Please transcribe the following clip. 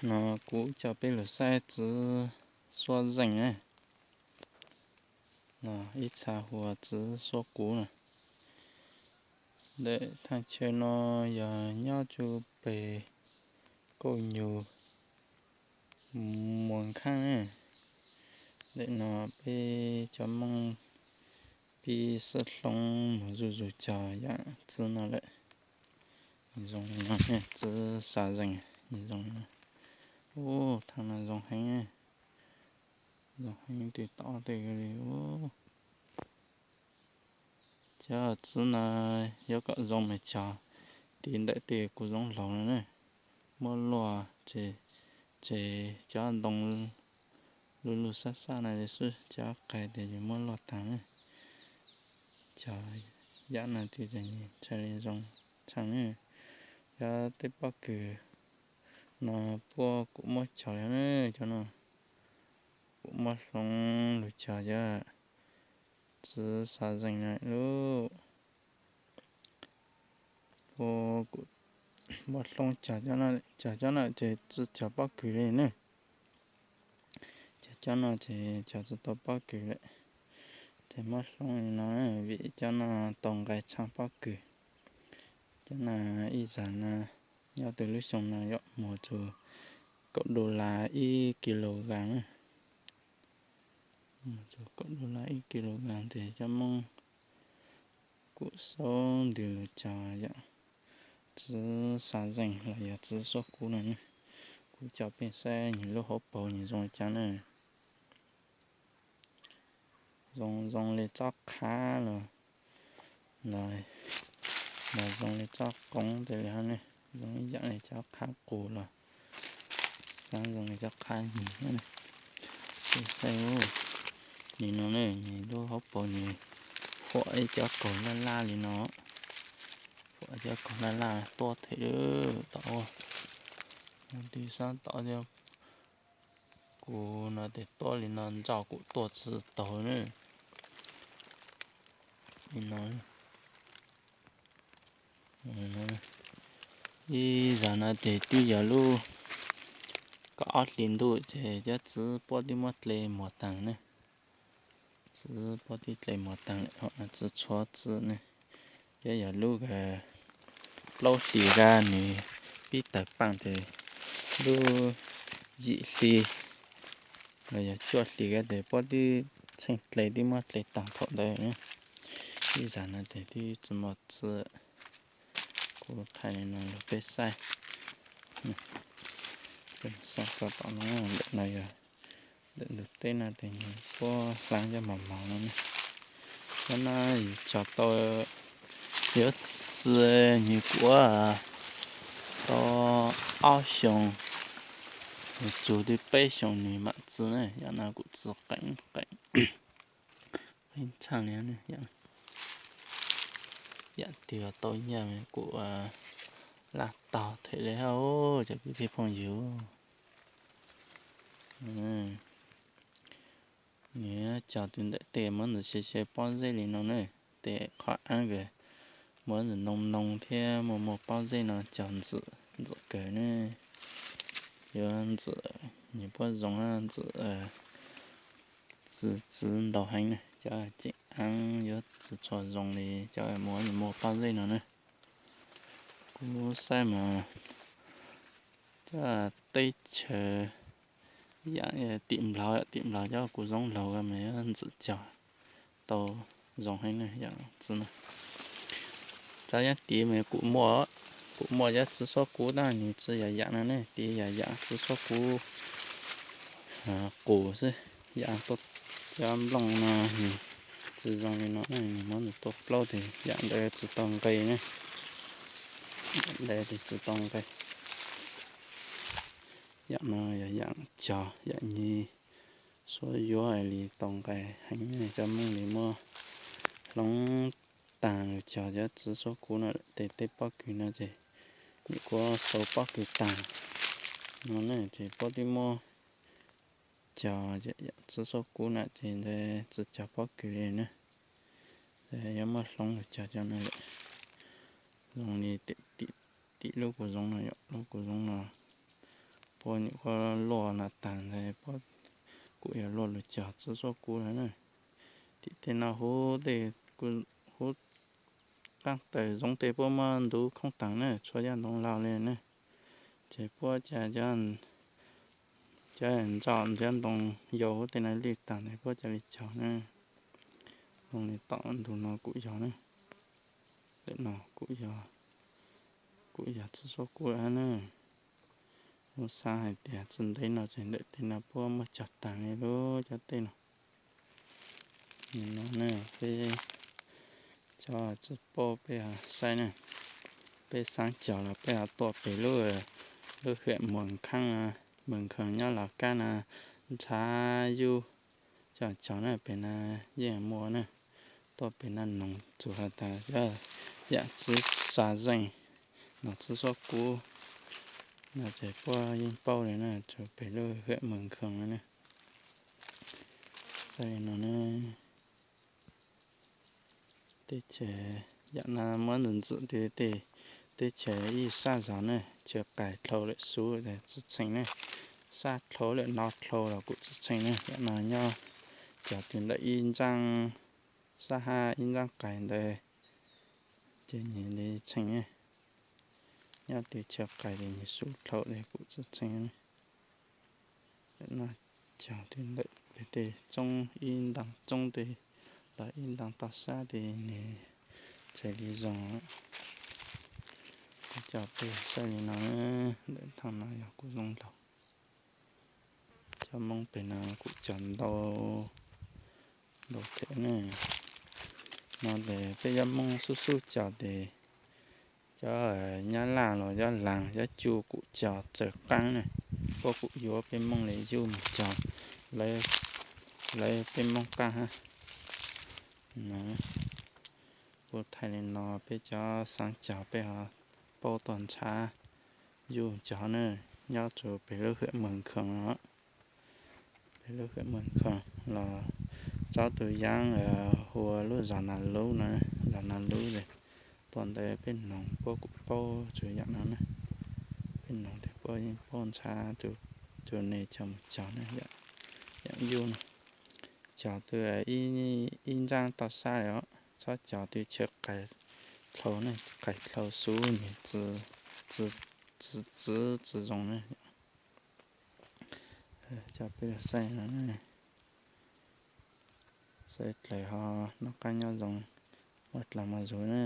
No kuv coj peb lug saib txiv suab zeej na. No ib txha hu ua txiv suab kub na. Ntawm thaj chaw no yog nyob tsuj peg kauj nyug Muas Nkhaab na. Ntawm no peb cov Moob pib xab hloob mus zuj zus cog yaam txiv no lawm. Zoo li no, txiv xav zeej zoo li no. Ub, thaaj no zoo heev, zoo heev, twb tom tej li. Cov txiv no yuav kom zoo mas cog tiv ntawm tej kuv zoob laug no na, muab luaj ces, ces cov ntoo luj luj sab sab no xwb, cov qai tes yus muab luaj taag na. Cog yaam no twb ntshai li zoo tshaj na. Cov tej pob kws no puab kuv muab cog li na, cov no kuv muab hloov lug cog cov txiv xav zeej na lub. Muab hloov cog cov no, cog cov no ces tsi cog pob kws li ne. Cog cov no ces cog tsi tau pob kws lawm. Ces muab hloov li no vim cov no tau nqai tshaj pob kws. Cov no ib zag no nyob tug lub xyoo no yuav muag txug kaum dollar ib kilogram na. Muag txug kaum dollar ib kilogram tes cov Moob kuj xub ntws lug cog yaam txiv xav zeej los yog txiv suab kub no ne. Kuv coj peb saib nwg lub hauv paug nwg zoo li cas na. Zoo zoo li tsob qhab los, los zoo li tsob qoob tes li hab ne. Zoo ib yaam li tsob qhab qus los, xab zoo li tsob qhab nyig. Peb saib li no ne, nwg lub hauv paug nwg huam ib cov kaug laj laj li no, huam cov kaug laj laj tuaj them lawm tom ua. Twb xab tom thiab, kuv no tes tuaj li no ntsaj kuv tuaj tsi taug ne. Li no, ib zag no tes twb yog lub kaum ob hlis ntuj ces cov txiv puab twb muab dle muag taag ne. Txiv puab twb dle muag taag lawm, txiv tshuab txiv ne. Cov yog lub plaub hlis kag nwg pib tawg paaj tes lub yim hli los yog cuaj hlis kag tes puab twb tsheej dle twb muab dle taag thaum ntawd. Ib zag no tes twb tsi muaj txiv. Kuv thaij li no lug peb saib. Saib tau tom no, ntawm no yog ntawm ntug teb no tes nwg puab hlaav cov mos mos no ne. Cov no yus cog tau, yuav txi nwg kuv tau ob xyoos, yus tsug twb peb xyoos nwg maam txi ne. Yaam no kuv txi qeeb qeeb qeeb tshaj li. Yaam twg tau nyaj kuv laj taug them li hab cov kwv tij phooj ywg. Nwg cog tug ntawm tej muab ntawm se se pob zeb li no ne. Tej qhov aab kawg muab ntawm noo noo thiab muaj muaj pob zeb no cog ntxim ntxim kawg ne. Yuav ntxim, nwg puab zoo ntxim, txi txiv ntau heev ne. Cov ceem aab yuav tsi tshua zoo li cov muaj muaj pob zeb no ne. Kuv saib mas cov teb chaws yaam tim nplog, tim nplog cov kuv zoob laug mas yuav ntxim cog tau zoo heev ne. Yaam txiv no, cov yav tid mas kuv muaj, kuv muaj cov txiv suab kub tab nwg tsi yog yaam no ne, tid yog yaam txiv suab kub qus xwb. Yaam tuaj, cov nplooj no nwg tsi zoo li no, nwg muab nwg tua plaub tes yaam ntawd tsi tau nqe ne. Yaam ntawd tes tsi tau nqe. Yaam no yog yaam cog, yaam nyig suab yuav li tau nqe heev. Cov Moob li muab hloov taag lug cog cov txiv suab kub no tes tej pob kws no ces nyuam qhuav sau pob kws taag no ne ces puab twb muab cog yaam txiv suab kub na ces ntawd tsi cog pob kws li na. Yuav muab hloov lug cog cov no lawm. Zoo li tim lub kuv zoob no, yog lub kuv zoob no puab nyuam qhuav luaj no taag ntawd puab kuj yuav luaj lug cog txwb suab kub lawm na. Tim tej no huv tej, huv qaab taws zoov tej puab muab ntub khoob taag na, txhua yaj ntoo laug li na. Ces puab ca cov ntsaum cov ntoo yau huv tej no lwj taag ntawd puab ca li cog na. Zoo li tom ntug no kuj yog na, ntawm no kuj yog, kuj yog txwb suab kub na. Kuv xaav hais tias tsi ntev no ces ntawm tej no puab muab cog taag li lub cov tej no. No na, peb cov tsi paub peb saib na, peb xaav cog los peb ho tuaj pem lub, lub hiam Moos Khaab, Moos Khaab nyob Los Kab na, ntshav yuj cog cog na, pem na yeej muaj na. Tuaj pem no noog txug has tas yam txwb sa zeej, nom txwb suab kub no ces puab yeej paub li na, tsuas pem lub hiam Moos Khaab na. Saib li no na, teb chaws yam no muab ntxim ntxim tej teb chaws ib sab zog na, chaw qais dlhau lawm xub tsi txheej na, sab dlhau lawm no dlhau los kuj tsi txheej na. Yam no nyob cov twg ntawm ib ntsaab sab hab ib ntsaab qais ntawd ces nyias li txheej na. Nyob tej chaw qais ces nyias xub dlhau li kuj tsi txheej na. Cog tej ntawm pem tej tsoob ib ntaag tsoob tej, los ib ntaag toj sab tej nws txhais li zoo. Cov peb saib li no, ntawm thaaj no yog kuj zoo dlhau. Cov Moob pem no kuj cog ntau, ntau them ne. No ces peb cov Moob xub xub cog ces cov Nyab Laj los cov Laas cov Cub kuj cog txawg qaab ne. Puab kuj yuav peb Moob li yug mus cog lawv, lawv peb Moob qaab hab. Kuj thaij li no peb cov xaav cog peb ho paub tog ntshav yug cog ne, nyob tsuas pem lub hiam Moos Khaab no. Pem lub hiam Moos Khaab los txog tus yaam hu ua lub zos Nas Lub no, zos Nas Lub es tuaj ntawd peb noog puab kuj paub tsuas yaam no na. Peb noog tes puab yeej paub ntshav tus ne cog mus cog ne, yaam yug no. Cog twb ib ntsaab toj sab li os, txhob cog twb chaw qais dlhau ne, qais dlhau xub nws txi, txi, txi zoo ne. Coj peb saib no, saib dlaws ho noj qab nyob zoo, muaj dlaag mos zuj ne.